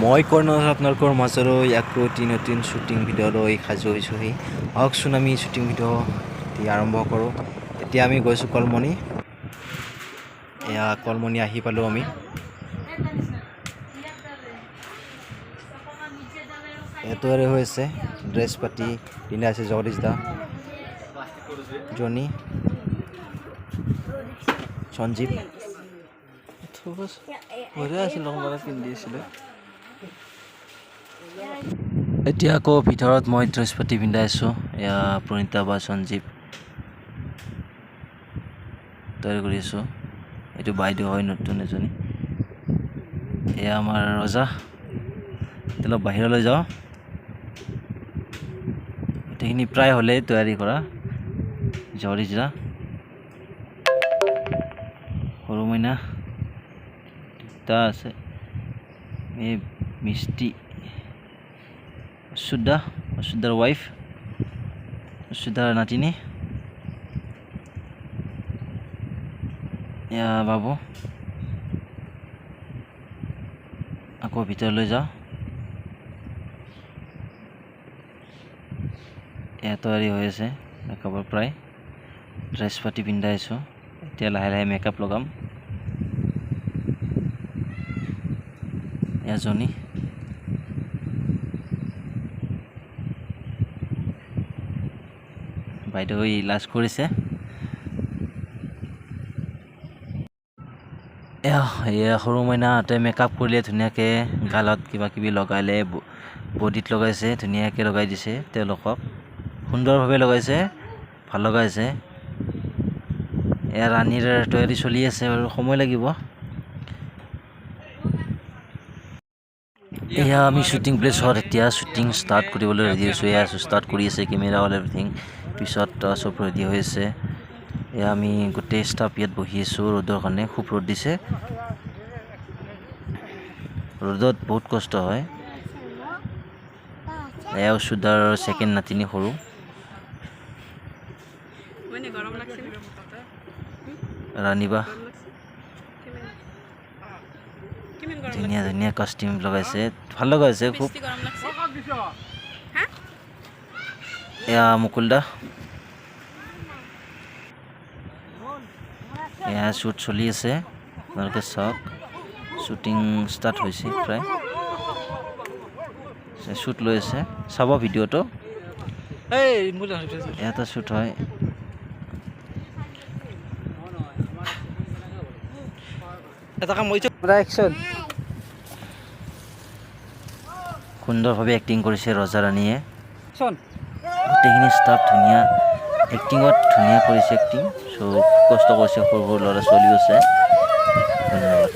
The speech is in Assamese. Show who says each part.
Speaker 1: মই কৰ্ণ আপোনালোকৰ মাজলৈ আকৌ এটি নতুন শ্বুটিং ভিডিঅ' লৈ সাজু হৈছোঁহি। আহকচোন, আমি শ্বুটিং ভিডিঅ' এতিয়া আৰম্ভ কৰোঁ। এতিয়া আমি গৈছোঁ কলমণি। এয়া কলমণি আহি পালোঁ আমি। এইটো আৰু হৈছে ড্ৰেছ পাতি পিন্ধাই আছে জগদীশ দা, জনী, সঞ্জীৱ।
Speaker 2: বঢ়িয়া আছিল, মানে পিন্ধি আছিলে।
Speaker 1: এতিয়া আকৌ ভিতৰত মই ড্ৰেছ পাতি পিন্ধাই আছোঁ। এয়া প্ৰণীতা বা সঞ্জীৱ তৈয়াৰ কৰি আছোঁ। এইটো বাইদেউ হয়, নতুন এজনী। এয়া আমাৰ ৰজা। অলপ বাহিৰলৈ যাওঁ। গোটেইখিনি প্ৰায় হ'লেই তৈয়াৰী কৰা। জগদীশ দা, সৰু মইনা দুটা আছে, এই মিষ্টি, অচ্যুত, অচ্যুতাৰ ৱাইফ, অচ্যুতাৰ নাতিনী, এয়া বাবু। আকৌ ভিতৰলৈ যাওঁ। এয়া তৈয়াৰী হৈ আছে মেকআপৰ প্ৰায়। ড্ৰেছ পাতি পিন্ধাইছোঁ, এতিয়া লাহে লাহে মেকআপ লগাম। এয়া জনী, বাইদেউ লাজ কৰিছে। এয়া সৰু মাইনাহঁতে মেকআপ কৰিলে ধুনীয়াকৈ, গালত কিবা কিবি লগালে, বডিত লগাইছে, ধুনীয়াকৈ লগাই দিছে তেওঁলোকক, সুন্দৰভাৱে লগাইছে, ভাল লগাইছে। এয়া ৰাণীৰ তৈয়াৰী চলি আছে বাৰু, সময় লাগিব। এয়া আমি শ্বুটিং প্লেচত এতিয়া শ্বুটিং ষ্টাৰ্ট কৰিবলৈ ৰেডি হৈছোঁ। এয়া ষ্টাৰ্ট কৰি আছে, কেমেৰা, অল এভৰিথিং, পিছত চব ৰেডি হৈ আছে। এয়া আমি গোটেই ষ্টাফ ইয়াত বহি আছোঁ ৰ'দৰ কাৰণে। খুব ৰ'দ দিছে, ৰ'দত বহুত কষ্ট হয়। এয়া অচ্যুতাৰ ছেকেণ্ড নাতিনী সৰু ৰাণীবা। ধুনীয়া ধুনীয়া কষ্টিউম লগাইছে, ভাল লগাইছে খুব। এয়া মুকুল দা। এয়া শ্বুট চলি আছে, আপোনালোকে চাওক। শ্বুটিং ষ্টাৰ্ট হৈছে প্ৰায়, শ্বুট লৈ আছে, চাব ভিডিঅ'টো। এটা শ্বুট হয়। সুন্দৰভাৱে এক্টিং কৰিছে ৰজা ৰাণীয়ে। গোটেইখিনি ষ্টাফ ধুনীয়া এক্টিঙত, ধুনীয়া কৰিছে এক্টিং। চ' কষ্ট কৰিছে, সৰু সৰু ল'ৰা ছোৱালীও আছে। ধন্যবাদ।